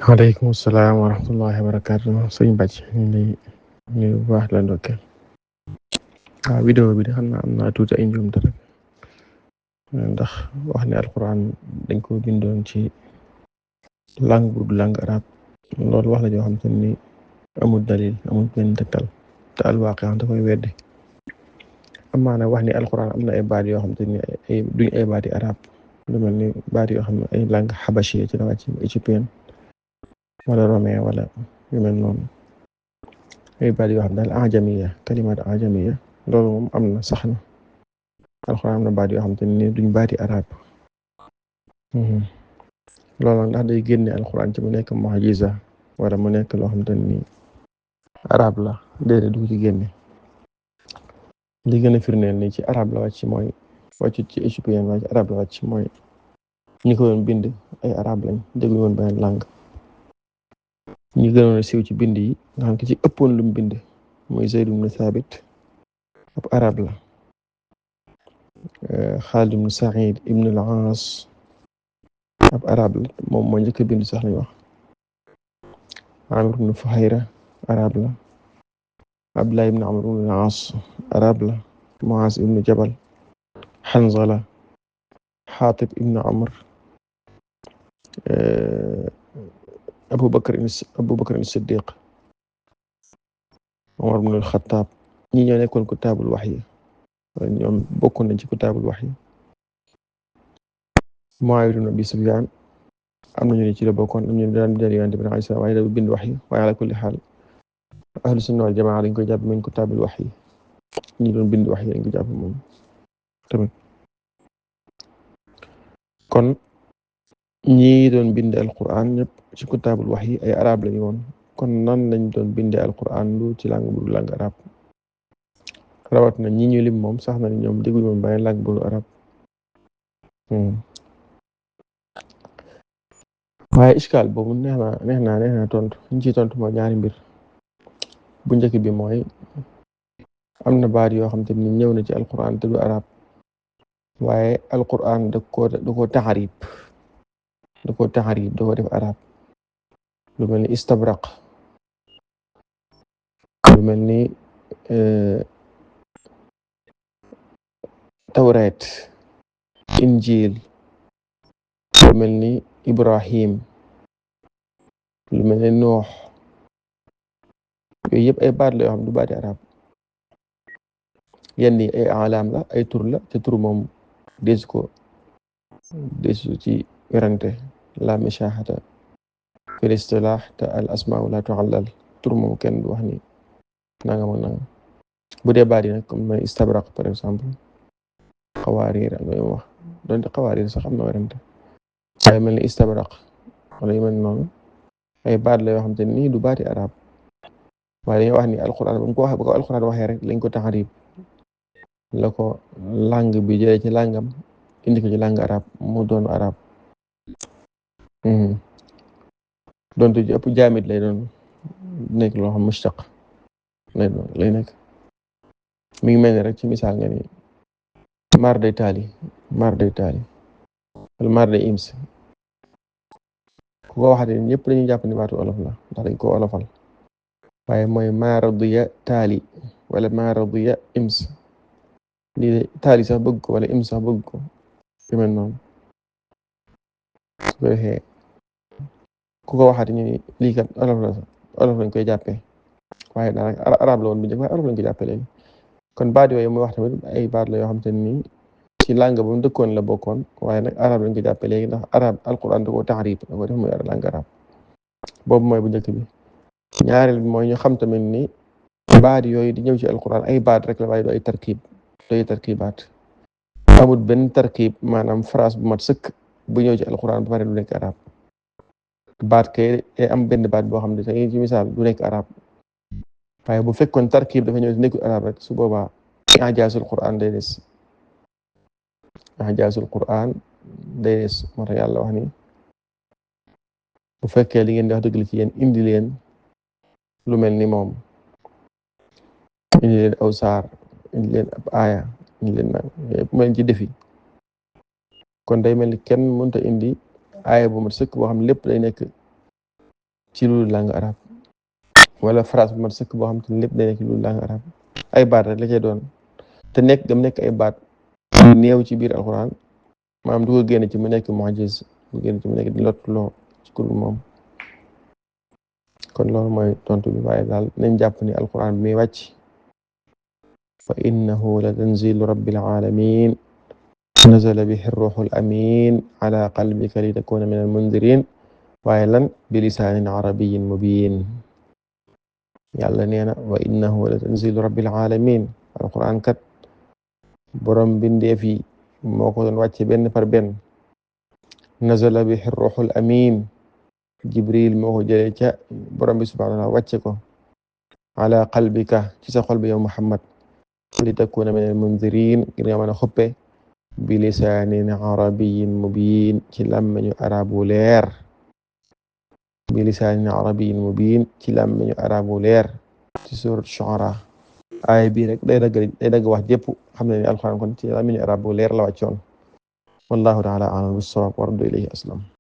waaleykum salaam wa rahmatullahi wa barakaatu sëñ Bàcc ñu ngi lay nuyu bu baax la ndokkeel vidéo bi de xam naa am naa tuuti ay njuumte rek ndax wax ne alquran dañ ko bindoon ci langue bu du langue arabe loolu wax la joo xam te ni amul dalil amul benn tegtal te alwaaqi da koy weddi amaa nag wax ni alquran am na ay baat yoo xam te ni duñ ay baati arabe lu mel ni baat yoo xam ne ay langue xabashi ci la wàcc éthiopien wala romain wala yu mel noonu ay baat yoo xam daal ajamiya kalimaat ajamiya loolu moom am na sax na alxuraan am na baat yoo xam te ni duñ baati arab loolu nag ndax day génne alxuraan ci mu nekk mu'jiza wala mu nekk loo xam te ni arab la déedéet du ci génne li gën a firndeel ni ci arab la wàcc mooy wàcc ci éthiopien wàcc arab la wàcc mooy ñi ko doon bind ay arab lañ déglu woon beneen langue ñi gënoon a siiw ci bind yi nga xam ki ci ëppoon lu mu bind mooy Zayd ibn Thabit ab arab la Xaalid ibn Saïd ibn al-Aas ab arab la moom moo njëkk a bind sax lañ wax Amir ibn Fuhayra arab la Abdullah ibn Amr ibn al-Aas arab la Muaz ibn Jabal Hanzala Xaatib ibn Amr Abu Bakr as-Siddiq Umar ibn al-Khattab ñi ñoo nekkoon kutaabul wahyi ñoom bokkoon nañ ci kutaabul wahyi Muawiya ibn Abi Sufyaan am nañu ne ci la bokkoon am ñu daan jël Yonent bi alayhi salaam waaye da bind wahyi waaye ala kulli xaal ahlu sunna wal jamaa dañ koy jàpp mañ kutaabul wahyi ñi doon bind wahyi dañ ko jàpp moom tamit kon ñi doon bind alquran ñëpp ci kutaabul wahyi ay arab lañu woon kon nan lañ doon bindee alquran lu ci langue bu langue arab rawat na ñi ñu lim moom sax na ni ñoom dégguñu moom beneen langue bu arab waaye iskaal boobu neex na tontu ñu ciy tontu mooy ñaari mbir bu njëkk bi mooy am na baat yoo xam te ni ñëw na ci alquran te du arab waaye alquran da ko taxarib da ko def arab lu mel ni istabraq lu mel ni tawreet injil lu mel ni ibrahim lu mel ni noox yooyu yëpp ay baat la yoo xam du baati arab yenn yi ay alaam la ay tur la te tur moom desu ci werante la mashahata fil istilah te al asmaa'u la tu'allal tur moom kenn du wax ni nangam ak nangam bu dee baat yi nag comme may istabraq par exemple xawaariir am na wax donte xawaariir sax am na werante waaye mel ni istabraq wala yu mel noonu ay baat la yoo xam te nii du baati arab waaye dañuy wax ni alquran ba ko alquran waxee rek lañ ko taxarib la ko langue bi jëlee ci langam indi ko ci langue arab mu doon arab donte ji ëpp jaamit lay doon nekk loo xam mushtaq lay nekk mi ngi mel ni rek ci misaal nga ni mar day taali wala mar day ims ku ko waxate ñëpp dañuy jàpp ni baatu olof la ndax dañ ko olofal waaye mooy maradiya taali wala maradiya ims lii de taali sax bëgg ko wala ims sax bëgg ko yu mel noonu su ko defee ku ko waxate ñu ni lii kat olof lañ koy jàppee waaye daanaka arab la woon bu njëkk waaye olof lañ koy jàppee léegi kon baat yooyu muy wax tamit ay baat la yoo xam te ni ci langue ba mu dëkkoon la bokkoon waaye nag arab lañ ko jàppee léegi ndax arab alquran da koo taxrib da ko def muy langue arab boobu mooy bu njëkk bi ñaareel bi mooy ñu xam tamit ni baat yooyu di ñëw ci alquran ay baat rek la waaye du ay tarkibaat amul benn tarkib maanaam phrase bu mat sëkk bu ñëw ci alquran ba pare du nekk arab baat kay am benn baat boo xam ne tey ci misaal du nekk arab waaye bu fekkoon tarkib dafa ñëw ci nekkul arab rek su boobaa ijaasul quran day des moo tax yàlla wax ni bu fekkee li ngeen di wax dëgg la ci yéen indi leen lu mel ni moom indi leen aw saar indi leen ab aaya indi leen nag bu mel ci defi kon day mel ni kenn mënta indi aaya bu mat sëkk boo xam ne lépp day nekk ci lu langue arab wala phrase bu mat sëkk boo xam te ne lépp day nekk lu langue arab ay baat rek la cay doon te nekk gam nekk ay baat néew ci biir alquran maanaam du ko génn ci mu nekk mu'jiz du génn ci mu nekk di lottuloo ci kur moom kon loolu mooy tontu bi waaye daal nañ jàpp ni alquran bi muy wàcc fa innahu la tanzilu rabbil alamin nazala bihi ruuxul amin ala qalbika li takuna min al mundirin waaye lan bi lisaanin arabiyyin mubiin yàlla nee na wa innahu la tanzilu rabbil alamin alquran kat borom bindeef yi moo ko doon wàcce benn par benn nazala bihi ruuxul amin jibril moo ko jëlee ca borom bi subhanahu wa taala wàcce ko ala qalbika ci sa xol bi yow muhammad li takuna min al mundirin ngir nga mën a xuppe bi lisaanin arabiyyin mubiin ci làmmiñu arabu leer bi lisaanin arabiyyin mubiin ci làmmiñu arabu leer ci surat Shu'ara aaya bii rek day dagg wax jépp xam ne ni alxuraan kon ci làmmiñu arabu leer la wàccoon wallahu taala a'lam bis-sawaab wa raddu ilayhi aslam